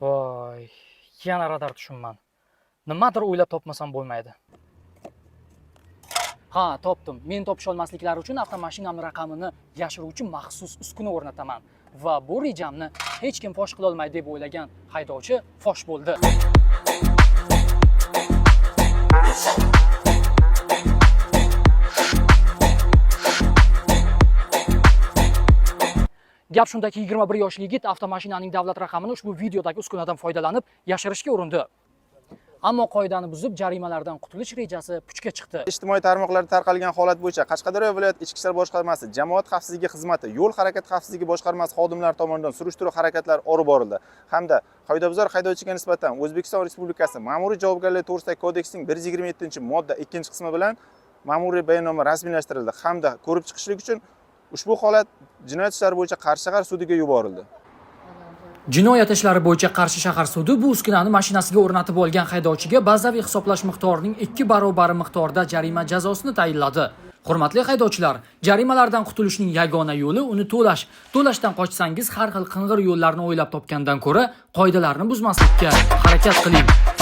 Voy, yana radar tushunman. Nimadir o'ylab topmasam bo'lmaydi. Ha, topdim. Men topisholmasliklari uchun avtomashinam raqamini yashiruvchi maxsus uskuna o'rnataman va bu rejamni hech kim fosh qilolmaydi deb o'ylagan haydovchi fosh bo'ldi. Gap shundaki, 21 yoshli yigit avtomashinaning davlat raqamini ushbu videodagi uskunadan foydalanib yashirishga urindi. Ammo qoidani buzib jarimalardan qutulish rejasi puchga chiqdi. Ijtimoiy tarmoqlarda tarqalgan holat bo'yicha Qashqadaryo viloyat Ichki ishlar boshqarmasi jamoat xavfsizligi xizmati yo'l harakati xavfsizligi boshqarmasi xodimlari tomonidan surishtiruv harakatlari olib borildi hamda qoidabuzar haydovchiga nisbatan O'zbekiston Respublikasi Ma'muriy javobgarlik to'g'risidagi kodeksining 127-modda 2-qismi bilan ma'muriy bayonnoma rasmiylashtirildi hamda ko'rib chiqishlik uchun ushbu holat jinoyat ishlari bo'yicha Qarshi shahar sudiga yuborildi. Jinoyat ishlari bo'yicha Qarshi shahar sudi bu uskunani mashinasiga o'rnatib olgan haydovchiga bazaviy hisoblash miqdorining 2 barobari miqdorida jarima jazosini tayinladi. Hurmatli haydovchilar, jarimalardan qutulishning yagona yo'li uni to'lash. To'lashdan qochsangiz har xil qing'ir yo'llarni o'ylab topgandan ko'ra qoidalarni buzmaslikka harakat qiling.